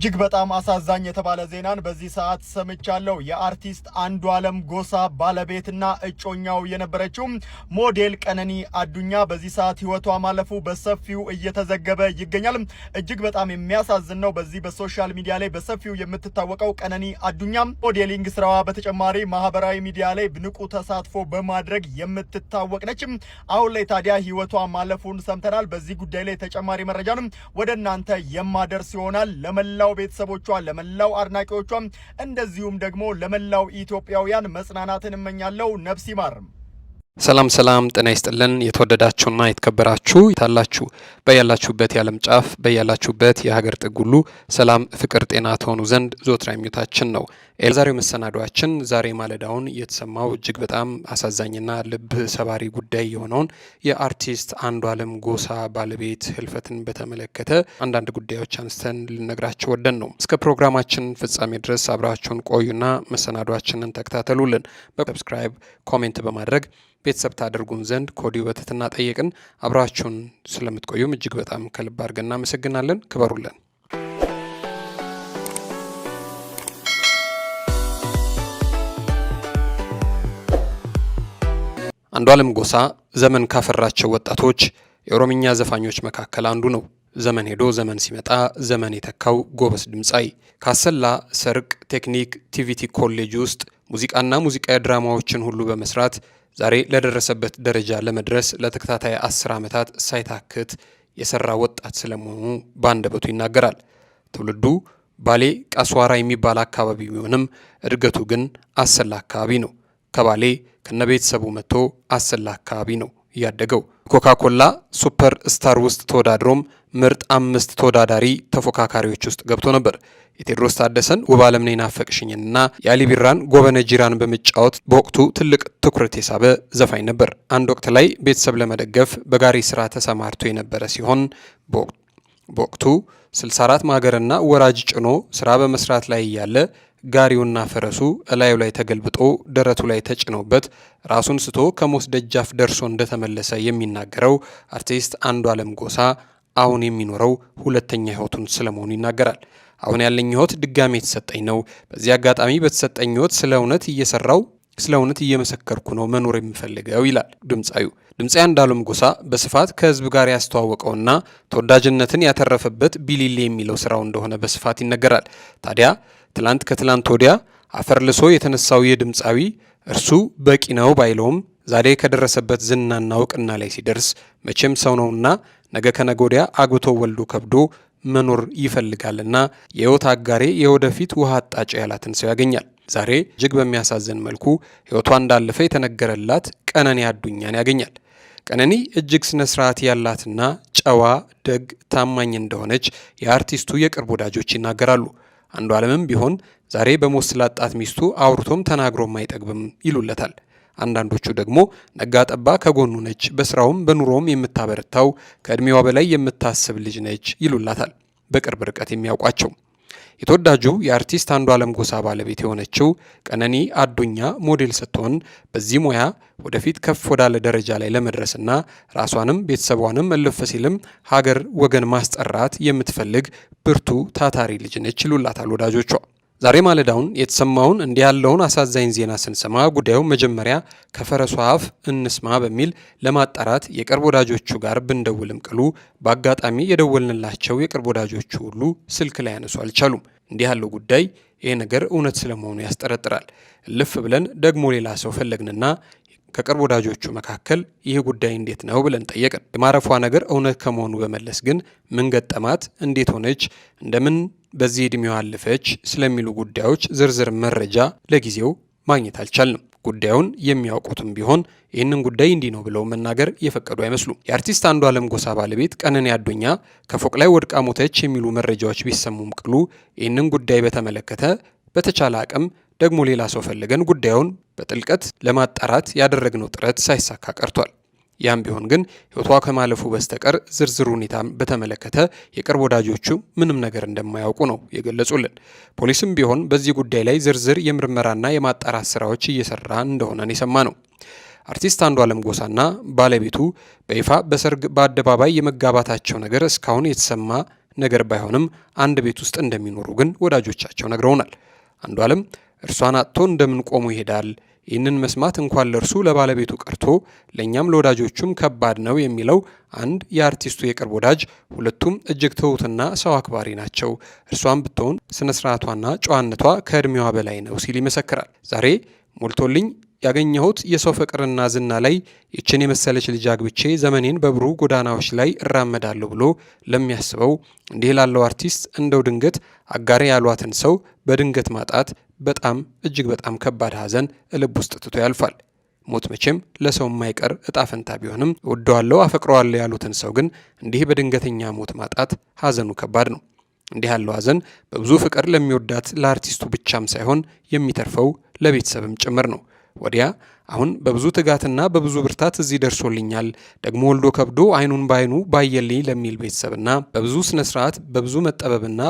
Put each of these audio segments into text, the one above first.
እጅግ በጣም አሳዛኝ የተባለ ዜናን በዚህ ሰዓት ሰምቻለሁ። የአርቲስት አንዱዓለም ጎሳ ባለቤትና እጮኛው የነበረችው ሞዴል ቀነኒ አዱኛ በዚህ ሰዓት ሕይወቷ ማለፉ በሰፊው እየተዘገበ ይገኛል። እጅግ በጣም የሚያሳዝን ነው። በዚህ በ social media ላይ በሰፊው የምትታወቀው ቀነኒ አዱኛ modeling ስራዋ በተጨማሪ ማህበራዊ ሚዲያ ላይ ንቁ ተሳትፎ በማድረግ የምትታወቅ ነች። አሁን ላይ ታዲያ ሕይወቷ ማለፉን ሰምተናል። በዚህ ጉዳይ ላይ ተጨማሪ መረጃንም ወደ እናንተ የማደርስ ይሆናል። ለመላው ቤተሰቦቿ፣ ለመላው አድናቂዎቿ እንደዚሁም ደግሞ ለመላው ኢትዮጵያውያን መጽናናትን እመኛለሁ። ነፍስ ይማር። ሰላም ሰላም፣ ጤና ይስጥልን። የተወደዳችሁና የተከበራችሁ ታላችሁ በያላችሁበት የዓለም ጫፍ በያላችሁበት የሀገር ጥግ ሁሉ ሰላም፣ ፍቅር፣ ጤና ትሆኑ ዘንድ ዘወትር ምኞታችን ነው። የዛሬው መሰናዷችን ዛሬ ማለዳውን የተሰማው እጅግ በጣም አሳዛኝና ልብ ሰባሪ ጉዳይ የሆነውን የአርቲስት አንዱዓለም ጎሳ ባለቤት ህልፈትን በተመለከተ አንዳንድ ጉዳዮች አንስተን ልነግራችሁ ወደን ነው። እስከ ፕሮግራማችን ፍጻሜ ድረስ አብራችሁን ቆዩና መሰናዷችንን ተከታተሉልን። በ subscribe comment በማድረግ ቤተሰብ ታደርጉን ዘንድ ከወዲሁ በትህትና ጠየቅን። አብራችሁን ስለምትቆዩም እጅግ በጣም ከልብ አድርገን እናመሰግናለን። ክበሩልን። አንዱዓለም ጎሳ ዘመን ካፈራቸው ወጣቶች የኦሮምኛ ዘፋኞች መካከል አንዱ ነው። ዘመን ሄዶ ዘመን ሲመጣ ዘመን የተካው ጎበዝ ድምፃዊ ካሰላ ሰርቅ ቴክኒክ TVET ኮሌጅ ውስጥ ሙዚቃና ሙዚቃዊ ድራማዎችን ሁሉ በመስራት ዛሬ ለደረሰበት ደረጃ ለመድረስ ለተከታታይ 10 ዓመታት ሳይታክት የሰራ ወጣት ስለመሆኑ በአንደበቱ ይናገራል። ትውልዱ ባሌ ቃስዋራ የሚባል አካባቢ ቢሆንም እድገቱ ግን አሰላ አካባቢ ነው። ከባሌ ከነቤተሰቡ መጥቶ አሰላ አካባቢ ነው ያደገው። ኮካኮላ ሱፐር ስታር ውስጥ ተወዳድሮም ምርጥ 5 ተወዳዳሪ ተፎካካሪዎች ውስጥ ገብቶ ነበር። የቴዎድሮስ ታደሰን ውብ ዓለም ነኝ ናፈቅሽኝንና የአሊ ቢራን ጎበነ ጂራን በመጫወት በወቅቱ ትልቅ ትኩረት የሳበ ዘፋኝ ነበር። አንድ ወቅት ላይ ቤተሰብ ለመደገፍ በጋሪ ስራ ተሰማርቶ የነበረ ሲሆን በወቅቱ 64 ማገርና ወራጅ ጭኖ ስራ በመስራት ላይ እያለ ጋሪውና ፈረሱ እላዩ ላይ ተገልብጦ ደረቱ ላይ ተጭኖበት ራሱን ስቶ ከሞት ደጃፍ ደርሶ እንደተመለሰ የሚናገረው አርቲስት አንዱዓለም ጎሳ አሁን የሚኖረው ሁለተኛ ህይወቱን ስለመሆኑ ይናገራል። አሁን ያለኝ ህይወት ድጋሜ የተሰጠኝ ነው። በዚህ አጋጣሚ በተሰጠኝ ህይወት ስለ እውነት እየሰራው ስለ እውነት እየመሰከርኩ ነው መኖር የምፈልገው ይላል ድምፃዊው። ድምፃዊ አንዱዓለም ጎሳ በስፋት ከህዝብ ጋር ያስተዋወቀውና ተወዳጅነትን ያተረፈበት ቢሊሌ የሚለው ስራው እንደሆነ በስፋት ይነገራል። ታዲያ ትላንት ከትላንት ወዲያ አፈር ልሶ የተነሳው ይህ ድምፃዊ እርሱ በቂ ነው ባይለውም ዛሬ ከደረሰበት ዝናና እውቅና ላይ ሲደርስ መቼም ሰው ነውና ነገ ከነገ ወዲያ አግብቶ ወልዶ ከብዶ መኖር ይፈልጋልና የህይወት አጋሬ የወደፊት ውሃ አጣጭ ያላትን ሰው ያገኛል። ዛሬ እጅግ በሚያሳዝን መልኩ ህይወቷ እንዳለፈ የተነገረላት ቀነኒ አዱኛን ያገኛል። ቀነኒ እጅግ ስነ ስርዓት ያላትና ጨዋ፣ ደግ፣ ታማኝ እንደሆነች የአርቲስቱ የቅርብ ወዳጆች ይናገራሉ። አንዱዓለምም ቢሆን ዛሬ በሞት ስላጣት ሚስቱ አውርቶም ተናግሮም አይጠግብም ይሉለታል። አንዳንዶቹ ደግሞ ነጋ ጠባ ከጎኑ ነች፣ በስራውም በኑሮውም የምታበረታው ከእድሜዋ በላይ የምታስብ ልጅ ነች ይሉላታል በቅርብ ርቀት የሚያውቋቸው። የተወዳጁ የአርቲስት አንዱዓለም ጎሳ ባለቤት የሆነችው ቀነኒ አዱኛ ሞዴል ስትሆን በዚህ ሙያ ወደፊት ከፍ ወዳለ ደረጃ ላይ ለመድረስና ራሷንም ቤተሰቧንም እልፍ ሲልም ሀገር ወገን ማስጠራት የምትፈልግ ብርቱ ታታሪ ልጅ ነች ይሉላታል ወዳጆቿ። ዛሬ ማለዳውን የተሰማውን እንዲህ ያለውን አሳዛኝ ዜና ስንሰማ ጉዳዩ መጀመሪያ ከፈረሱ አፍ እንስማ በሚል ለማጣራት የቅርብ ወዳጆቹ ጋር ብንደውልም ቅሉ በአጋጣሚ የደወልንላቸው የቅርብ ወዳጆቹ ሁሉ ስልክ ላይ ያነሱ አልቻሉም። እንዲህ ያለው ጉዳይ ይህ ነገር እውነት ስለመሆኑ ያስጠረጥራል። እልፍ ብለን ደግሞ ሌላ ሰው ፈለግንና ከቅርብ ወዳጆቹ መካከል ይህ ጉዳይ እንዴት ነው ብለን ጠየቅን። የማረፏ ነገር እውነት ከመሆኑ በመለስ ግን ምን ገጠማት፣ እንዴት ሆነች፣ እንደምን በዚህ ዕድሜዋ አለፈች ስለሚሉ ጉዳዮች ዝርዝር መረጃ ለጊዜው ማግኘት አልቻልንም። ጉዳዩን የሚያውቁትም ቢሆን ይህንን ጉዳይ እንዲህ ነው ብለው መናገር የፈቀዱ አይመስሉም። የአርቲስት አንዱዓለም ጎሳ ባለቤት ቀነኒ አዱኛ ከፎቅ ላይ ወድቃ ሞተች የሚሉ መረጃዎች ቢሰሙም ቅሉ ይህንን ጉዳይ በተመለከተ በተቻለ አቅም ደግሞ ሌላ ሰው ፈልገን ጉዳዩን በጥልቀት ለማጣራት ያደረግነው ጥረት ሳይሳካ ቀርቷል። ያም ቢሆን ግን ሕይወቷ ከማለፉ በስተቀር ዝርዝር ሁኔታ በተመለከተ የቅርብ ወዳጆቹ ምንም ነገር እንደማያውቁ ነው የገለጹልን። ፖሊስም ቢሆን በዚህ ጉዳይ ላይ ዝርዝር የምርመራና የማጣራት ስራዎች እየሰራ እንደሆነ የሰማ ነው። አርቲስት አንዱዓለም ጎሳና ባለቤቱ በይፋ በሰርግ በአደባባይ የመጋባታቸው ነገር እስካሁን የተሰማ ነገር ባይሆንም አንድ ቤት ውስጥ እንደሚኖሩ ግን ወዳጆቻቸው ነግረውናል። አንዷለም እርሷን አጥቶ እንደምን ቆሞ ይሄዳል? ይህንን መስማት እንኳን ለእርሱ ለባለቤቱ ቀርቶ ለእኛም ለወዳጆቹም ከባድ ነው የሚለው አንድ የአርቲስቱ የቅርብ ወዳጅ፣ ሁለቱም እጅግ ትሁትና ሰው አክባሪ ናቸው፣ እርሷን ብትሆን ስነ ስርዓቷና ጨዋነቷ ከእድሜዋ በላይ ነው ሲል ይመሰክራል። ዛሬ ሞልቶልኝ ያገኘሁት የሰው ፍቅርና ዝና ላይ ይችን የመሰለች ልጅ አግብቼ ዘመኔን በብሩህ ጎዳናዎች ላይ እራመዳለሁ ብሎ ለሚያስበው እንዲህ ላለው አርቲስት እንደው ድንገት አጋሬ ያሏትን ሰው በድንገት ማጣት በጣም እጅግ በጣም ከባድ ሐዘን ልብ ውስጥ ትቶ ያልፋል። ሞት መቼም ለሰው የማይቀር እጣ ፈንታ ቢሆንም እወደዋለሁ፣ አፈቅረዋለሁ ያሉትን ሰው ግን እንዲህ በድንገተኛ ሞት ማጣት ሐዘኑ ከባድ ነው። እንዲህ ያለው ሐዘን በብዙ ፍቅር ለሚወዳት ለአርቲስቱ ብቻም ሳይሆን የሚተርፈው ለቤተሰብም ጭምር ነው። ወዲያ አሁን በብዙ ትጋትና በብዙ ብርታት እዚህ ደርሶልኛል፣ ደግሞ ወልዶ ከብዶ አይኑን በአይኑ ባየልኝ ለሚል ቤተሰብና በብዙ ስነ ስርዓት በብዙ መጠበብና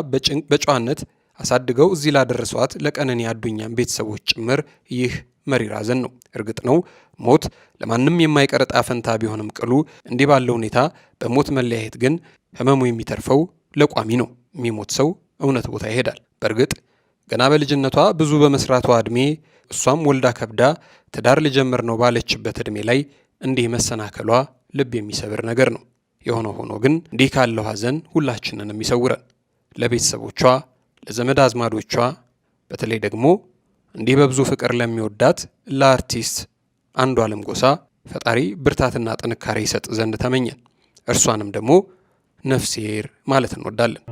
በጨዋነት አሳድገው እዚህ ላደረሷት ለቀነኒ አዱኛም ቤተሰቦች ጭምር ይህ መሪር ሐዘን ነው። እርግጥ ነው ሞት ለማንም የማይቀር ዕጣ ፈንታ ቢሆንም ቅሉ እንዲህ ባለው ሁኔታ በሞት መለያየት ግን ህመሙ የሚተርፈው ለቋሚ ነው። የሚሞት ሰው እውነት ቦታ ይሄዳል። በእርግጥ ገና በልጅነቷ ብዙ በመስራቷ ዕድሜ እሷም ወልዳ ከብዳ ትዳር ልጀምር ነው ባለችበት ዕድሜ ላይ እንዲህ መሰናከሏ ልብ የሚሰብር ነገር ነው። የሆነ ሆኖ ግን እንዲህ ካለው ሐዘን ሁላችንንም ይሰውረን። ለቤተሰቦቿ፣ ለዘመድ አዝማዶቿ፣ በተለይ ደግሞ እንዲህ በብዙ ፍቅር ለሚወዳት ለአርቲስት አንዷለም ጎሳ ፈጣሪ ብርታትና ጥንካሬ ይሰጥ ዘንድ ተመኘን። እርሷንም ደግሞ ነፍሴር ማለት እንወዳለን።